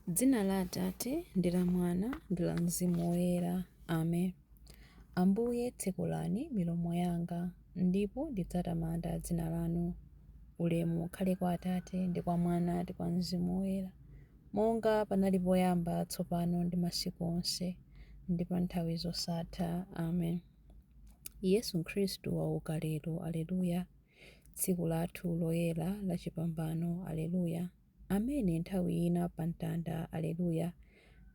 Dzina la Atate ndi la Mwana ndi la Mzimu Woyera. Amen. Ambuye tsekulani milomo yanga, ndipo ndidzatamanda dzina lanu. Ulemu ukhale kwa Atate ndi kwa Mwana ndi kwa Mzimu Woyera, monga panali poyamba, tsopano ndi masiku onse, ndi pa nthawi zosatha. Amen. Yesu Khristu wauka lero, Aleluya. Tsiku lathu loyera la chipambano, Aleluya. Amene nthawi ina pa mtanda, Aleluya,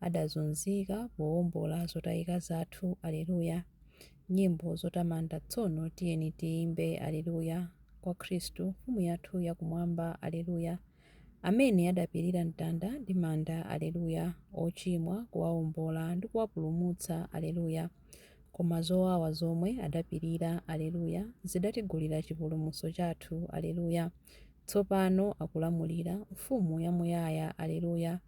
adazunzika powombola zotayika zathu, Aleluya. Nyimbo zotamanda tsono tiyeni tiyimbe, Aleluya, kwa Khristu Mfumu yathu ya kumwamba, Aleluya. Amene adapirira mtanda ndi manda, Aleluya, ochimwa kuwawombola ndi kuwapulumutsa, Aleluya. Koma zowawa zomwe adapirira, Aleluya, zidatigulira chipulumutso chathu, Aleluya. Tsopano akulamulira, Mfumu yamuyaya, Aleluya,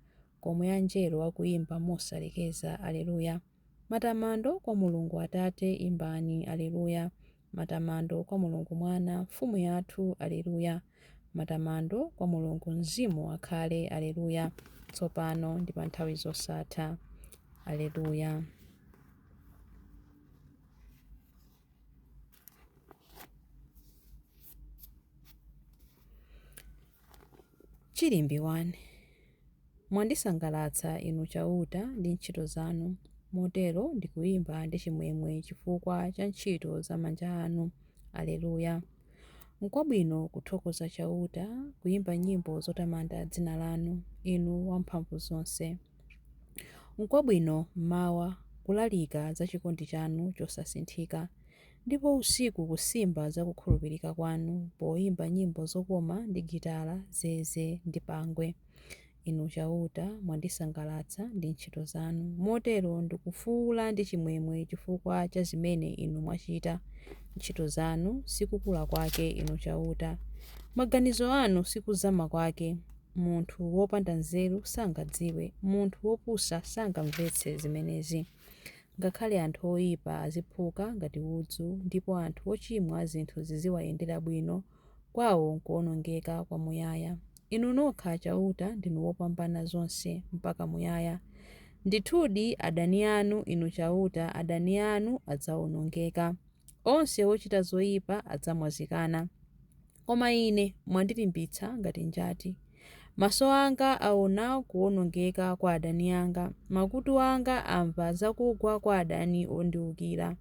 komwe anjelo akuimba mosalekeza, Aleluya. Matamando kwa Mulungu Atate, imbani, Aleluya. Matamando kwa Mulungu Mwana, Mfumu yathu, Aleluya. Matamando kwa Mulungu Mzimu akhale, Aleluya, tsopano ndi pa nthawi zosatha. Aleluya. Chilimbi 1 Mwandisangalatsa Inu Chauta ndi ntchito zanu, motero ndikuimba ndi chimwemwe chifukwa cha ntchito za manja anu. Alleluya. Nkwabwino kuthokoza Chauta, kuimba nyimbo zotamanda dzina lanu, Inu Wamphamvuzonse. Nkwabwino m'mawa kulalika za chikondi chanu chosasinthika, ndipo usiku kusimba za kukhulupirika kwanu, poimba nyimbo zokoma ndi gitala, zeze ndi pangwe. Inu Chauta, mwandisangalatsa ndi ntchito zanu, motero ndikufuula ndi chimwemwe chifukwa cha zimene Inu mwachita. Ntchito zanu si kukula kwake, Inu Chauta! Maganizo anu si kuzama kwake! Munthu wopanda nzeru sangadziwe, munthu wopusa sangamvetse zimenezi. Ngakhale anthu oipa aziphuka ngati udzu, ndipo anthu ochimwa zinthu ziziwayendera bwino, kwao nkuwonongeka kwamuyaya. Inu nokha Chauta ndinu Wopambanazonse mpaka muyaya. Ndithudi adani anu, Inu Chauta, adani anu adzaonongeka. Onse ochita zoipa adzamwazikana. Koma ine mwandilimbitsa ngati njati. Maso anga aona kuwonongeka kwa adani anga, makutu anga amva za kugwa kwa adani ondiwukira.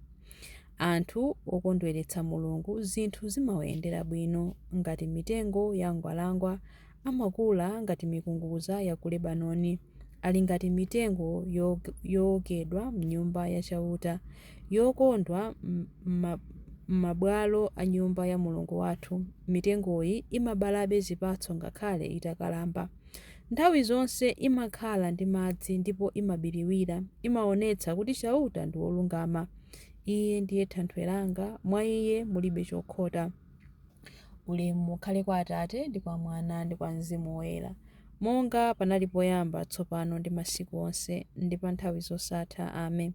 Anthu okondweretsa Mulungu zinthu zimawayendera bwino, ngati mitengo ya mgwalangwa, amakula ngati mikungudza ya ku Lebanoni. Ali ngati mitengo yookedwa m'Nyumba ya Chauta, yokondwa m'mabwalo a Nyumba ya Mulungu wathu. Mitengoyi imabalabe zipatso ngakhale itakalamba. Nthawi zonse imakhala ndi madzi ndipo imabiriwira, imaonetsa kuti Chauta ndi wolungama. Iye ndiye thanthwe langa, mwa Iye mulibe chokhota. Ulemu ukhale kwa Atate, ndi kwa Mwana, ndi kwa Mzimu Woyera, monga panali poyamba, tsopano, ndi masiku onse, ndi pa nthawi zosatha. Amen.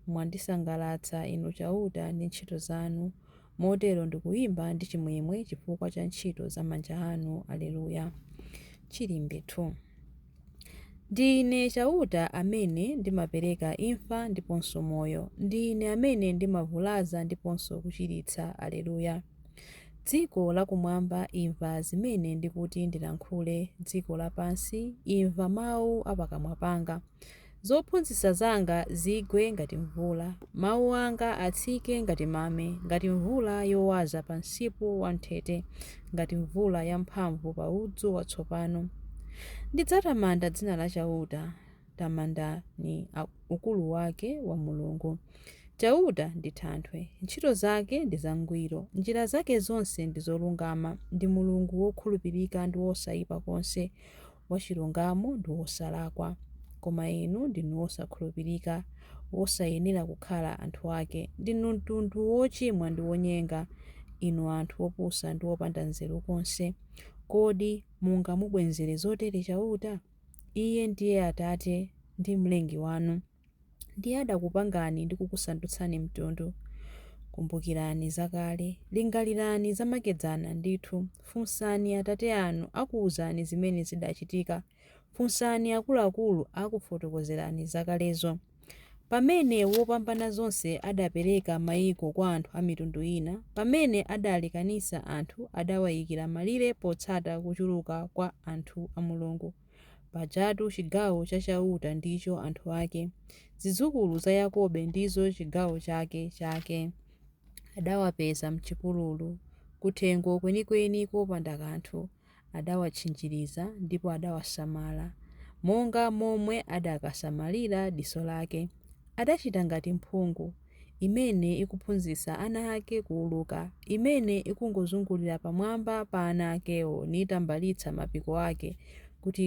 Mwandisangalatsa, Inu Chauta, ndi ntchito zanu, motero ndikuimba ndi chimwemwe chifukwa cha ntchito za manja anu. Alleluya. Chilimbi 2 Ndine Chauta amene ndimapereka imfa ndiponso moyo, ndine amene ndimavulaza ndiponso kuchiritsa. Alleluya. Dziko lakumwamba, imva zimene ndikuti ndilankhule, dziko lapansi, imva mau a pakamwa panga. Zophunzitsa zanga zigwe ngati mvula, mau anga atsike ngati mame, ngati mvula yowaza pa msipu wamthete, ngati mvula yamphamvu pa udzu watsopano. Ndidzatamanda dzina la Chauta. Tamandani ukulu wake wa Mulungu. Chauta ndi thanthwe, ntchito zake ndi zangwiro, njira zake zonse ndi zolungama. Ndi Mulungu wokhulupirika ndi wosaipa konse, wachilungamo ndi wosalakwa. Koma inu ndinu osakhulupirika, osayenera kukhala anthu ake. Ndinu mtundu wochimwa ndi wonyenga, inu anthu opusa ndi opanda nzeru konse. Kodi mungamubwezere zotere Chauta? Iye ndiye Atate ndi Mlengi wanu. Ndiye adakupangani ndi kukusandutsani mtundu. Kumbukirani zakale, lingalirani zamakedzana ndithu. Funsani atate anu, akuuzani zimene zidachitika. Funsani akuluakulu, akufotokozerani zakalezo. Pamene Wopambanazonse adapereka maiko kwa anthu a mitundu ina, pamene adalekanitsa anthu, adawayikira malire potsata kuchuluka kwa anthu a Mulungu. Pajatu chigawo cha Chauta ndicho anthu ake, zidzukulu za Yakobe ndizo chigawo chakechake. Adawapeza m'chipululu, kuthengo kwenikweni kopanda kanthu. Adawatchinjiriza ndipo adawasamala, monga momwe adakasamalira diso lake. Adachita ngati mphungu, imene ikuphunzitsa ana ake kuuluka, imene ikungozungulira pamwamba pa ana akewo nitambalitsa mapiko ake kuti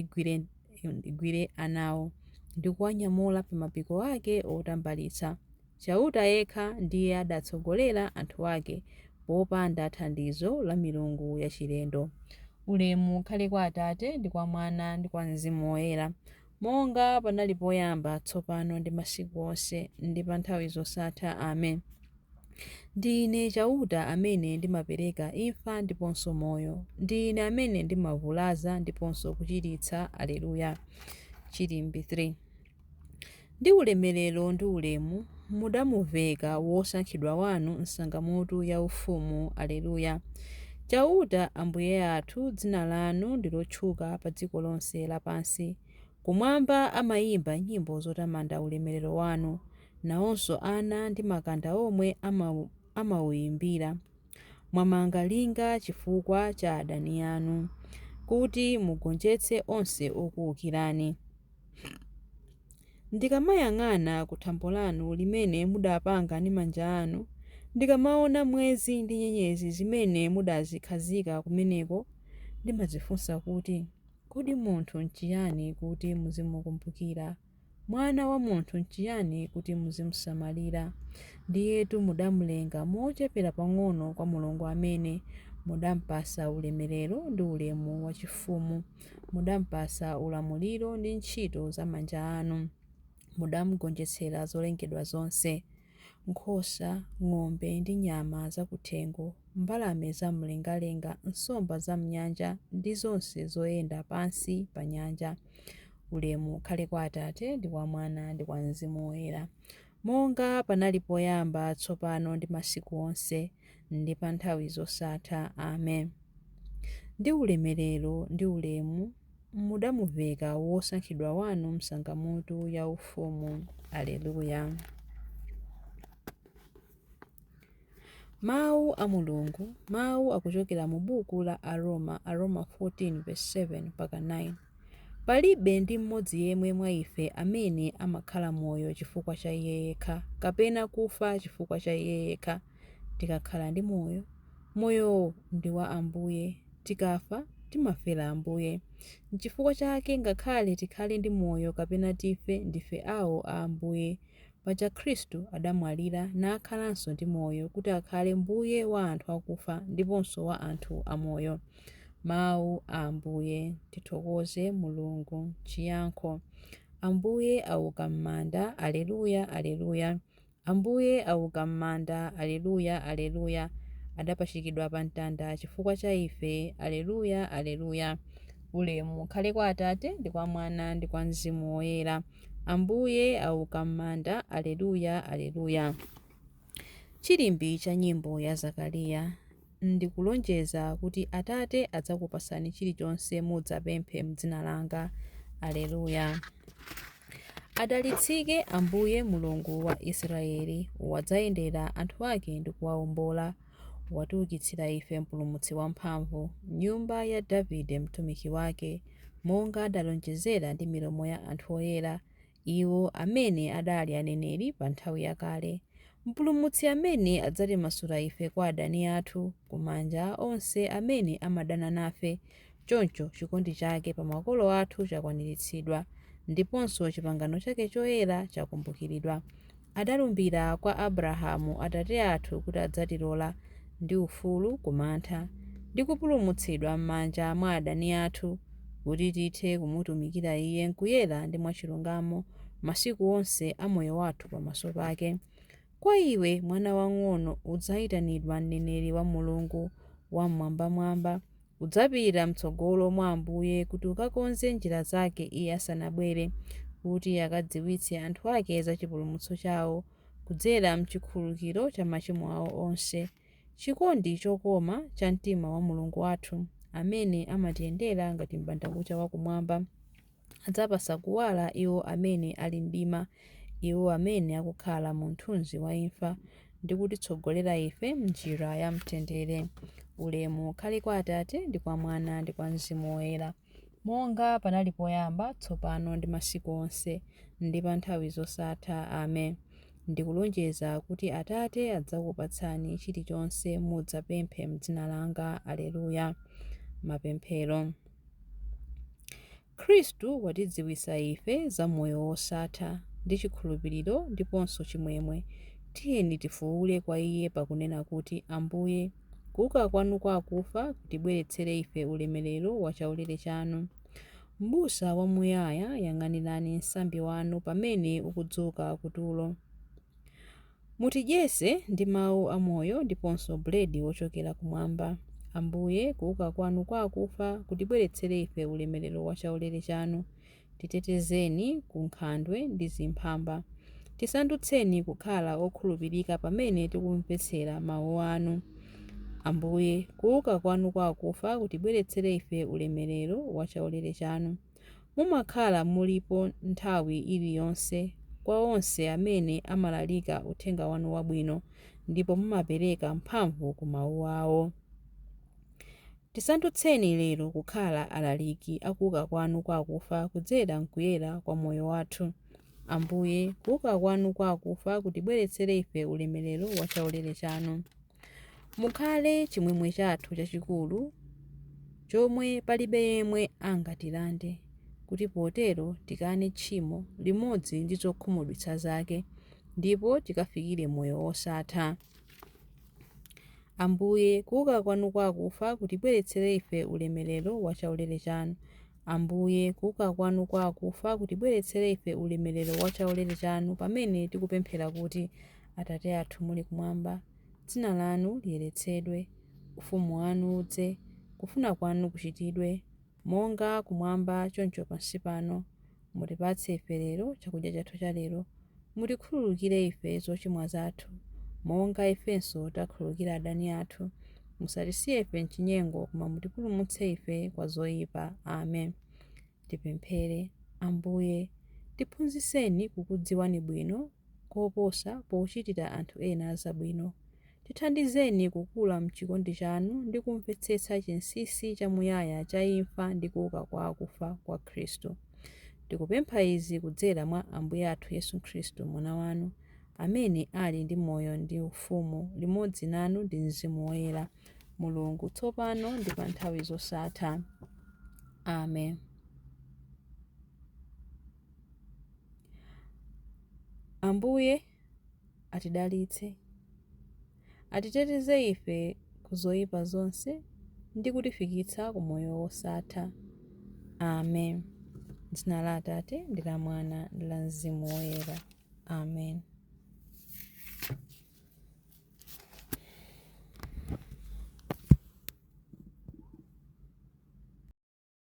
igwire anawo, ndi kuwanyamula pa mapiko ake otambalitsa. Chauta yekha ndiye adatsogolera anthu ake, popanda thandizo la milungu yachilendo. Ulemu ukhale kwa Atate, ndi kwa Mwana, ndi kwa Mzimu Woyera, monga panali poyamba, tsopano ndi masiku onse, ndi pa nthawi zosatha. Amen. Ndine Chauta amene ndimapereka imfa ndiponso moyo. Ndine amene ndimavulaza ndiponso kuchiritsa. Alleluya. Chilimbi 3. Ndi ulemerero ndi ulemu mudamuveka wosankhidwa wanu nsangamutu yaufumu. Alleluya. Chauta Ambuye athu, dzina lanu ndi lotchuka pa dziko lonse lapansi. Kumwamba amayimba nyimbo zotamanda ulemerero wanu, nawonso ana ndi makanda omwe amawuyimbira. Mwamanga linga chifukwa cha adani anu, kuti mugonjetse onse okuwukirani. Ndikamayang'ana ku thambo lanu limene mudapanga ndi manja anu, ndikamaona mwezi ndi nyenyezi zimene mudazikhazika kumeneko, ndimadzifunsa kuti, Kodi munthu nchiyani kuti muzimukumbukira? Mwana wa munthu nchiyani kuti muzimusamalira? Ndiyetu mudamulenga mochepera pang'ono kwa Mulungu amene mudampatsa ulemerero ndi ulemu wachifumu. Mudampatsa ulamuliro ndi ntchito za manja anu. Mudamugonjetsera zolengedwa zonse. Nkhosa, ng'ombe ndi nyama zakuthengo, mbalame zamumlengalenga, nsomba zam'nyanja ndi zonse zoyenda pansi pa nyanja. Ulemu ukhale kwa Atate, ndi kwa Mwana, ndi kwa Mzimu Woyera, monga panali poyamba, tsopano ndi masiku onse, ndi pa nthawi zosatha. Amen. Ndi ulemerero ndi ulemu mudamuveka wosankhidwa wanu nsangamutu yaufumu. Alleluya. Mawu a Mulungu. Mawu akuchokera mu buku la Aroma, Aroma 14 verse 7 mpaka 9. Palibe ndi mmodzi yemwe mwa ife amene amakhala moyo chifukwa cha iye yekha, kapena kufa chifukwa cha iye yekha. Tikakhala ndi moyo, moyowo ndi wa Ambuye. Tikafa, timafera Ambuye. N'chifukwa chake ngakhale tikhale ndi moyo kapena tife, ndife awo a Ambuye. Paja Khristu adamwalira nakhalanso ndi moyo, kuti akhale Mbuye wa anthu akufa ndiponso wa anthu amoyo. Mawu a Ambuye. Tithokoze Mulungu. Chiyankho. Ambuye auka m'manda. Alleluya, Alleluya. Ambuye auka m'manda. Alleluya, Alleluya. Adapachikidwa pa mtanda chifukwa cha ife. Alleluya, Alleluya. Ulemu ukhale kwa Atate, ndi kwa Mwana, ndi kwa Mzimu Woyera. Ambuye auka m'manda. Alleluya, Alleluya. Chilimbi cha nyimbo ya Zakariya. Ndikulonjeza kuti Atate adzakupatsani chilichonse mudzapemphe m'dzina langa. Alleluya. Adalitsike Ambuye Mulungu wa Israeli, wadzayendera anthu ake ndi kuwawombola. Watiukitsira ife Mpulumutsi wamphamvu, m'nyumba ya Davide mtumiki wake, monga adalonjezera ndi milomo ya anthu oyera, iwo amene adali aneneri pa nthawi yakale. Mpulumutsi amene adzatimasula ife kwa adani athu, ku manja a onse amene amadana nafe. Choncho chikondi chake pa makolo athu chakwaniritsidwa, ndiponso chipangano chake choyera chakumbukiridwa. Adalumbira kwa Abrahamu atate athu kuti adzatilola ndi ufulu ku mantha, ndi kupulumutsidwa m'manja mwa adani athu, kuti tithe kumutumikira Iye m'kuyera ndi mwachilungamo masiku onse a moyo wathu pamaso pake. Kwa iwe, mwana wamng'ono, udzayitanidwa mneneri wa Mulungu Wam'mwambamwamba, Udzapita mtsogolo mwa Ambuye kuti ukakonze njira zake Iye asanabwere, kuti akadziwitse anthu ake za chipulumutso chawo, kudzera m'chikhululukiro cha machimo awo onse. Chikondi chokoma cha mtima wa Mulungu wathu, amene amatiyendera ngati m'bandakucha wakumwamba, adzapatsa kuwala iwo amene ali mdima, iwo amene akukhala mu mthunzi wa imfa, ndi kutitsogolera ife m'njira ya mtendere. Ulemu ukhale kwa Atate, ndi kwa Mwana, ndi kwa Mzimu Woyera, monga panali poyamba, tsopano ndi masiku onse, ndi pa nthawi zosatha. Amen. Ndikulonjeza kuti Atate adzakupatsani chilichonse mudzapemphe m'dzina langa. Aleluya. Mapemphero. Khristu watidziwitsa ife za moyo wosatha ndi chikhulupiriro ndiponso chimwemwe. Tiyeni tifuwule kwa Iye pakunena kuti, Ambuye, kuuka kwanu kwa akufa kutibweretsere ife ulemerero wa chaulere chanu. M'busa wamuyaya, yang'anirani msambi wanu pamene ukudzuka kutulo. Mutidyetse ndi mawu amoyo ndiponso buledi wochokera kumwamba. Ambuye, kuuka kwanu kwa akufa kutibweretsere ife ulemerero wa chaulere chanu. Titetezeni ku nkhandwe ndi zimphamba. Tisandutseni kukhala okhulupirika pamene tikumvetsera mawu anu. Ambuye, kuuka kwanu kwa akufa kutibweretsere ife ulemerero wa chaulere chanu. Mumakhala mulipo nthawi iliyonse kwa onse amene amalalika uthenga wanu wabwino ndipo mumapereka mphamvu ku mawu awo. Tisandutseni lero kukhala alaliki akuuka kwanu kwa akufa kudzera m'kuyera kwa moyo wathu. Ambuye, kuuka kwanu kwa akufa kutibweretsere ife ulemerero wa chaulere chanu. Mukhale chimwemwe chathu chachikulu chomwe palibe yemwe angatilande, kuti potero tikane tchimo limodzi ndi zokhumudwitsa zake, ndipo tikafikire moyo wosatha. Ambuye, kuuka kwanu kwa akufa kutibweretsere ife ulemerero wa chaulere chanu. Ambuye, kuuka kwanu kwa akufa kutibweretsere ife ulemerero wa chaulere chanu pamene tikupemphera kuti, Atate athu muli kumwamba, dzina lanu liyeretsedwe, ufumu wanu udze, kufuna kwanu kuchitidwe, monga kumwamba choncho pansi pano. Mutipatse ife lero chakudya chathu cha lero. Mutikhululukire ife zochimwa zathu, monga ifenso takhululukira adani athu. Musatisiye ife m'chinyengo, koma mutipulumutse ife kwa zoyipa. Amen. Tipemphere. Ambuye, tiphunzitseni kukudziwani bwino koposa pochitira anthu ena zabwino. Tithandizeni kukula m'chikondi chanu ndi kumvetsetsa chinsinsi chamuyaya cha imfa ndi kuuka kwa akufa kwa Khristu. Tikupempha izi kudzera mwa Ambuye athu Yesu Khristu Mwana wanu, amene ali ndi moyo ndi ufumu limodzi nanu ndi Mzimu Woyera, Mulungu tsopano ndi pa nthawi zosatha. Amen. Ambuye atidalitse, atiteteze ife ku zoyipa zonse ndi kutifikitsa ku moyo wosatha. Amen. Dzina la Atate ndi la Mwana ndi la Mzimu Woyera. Amen.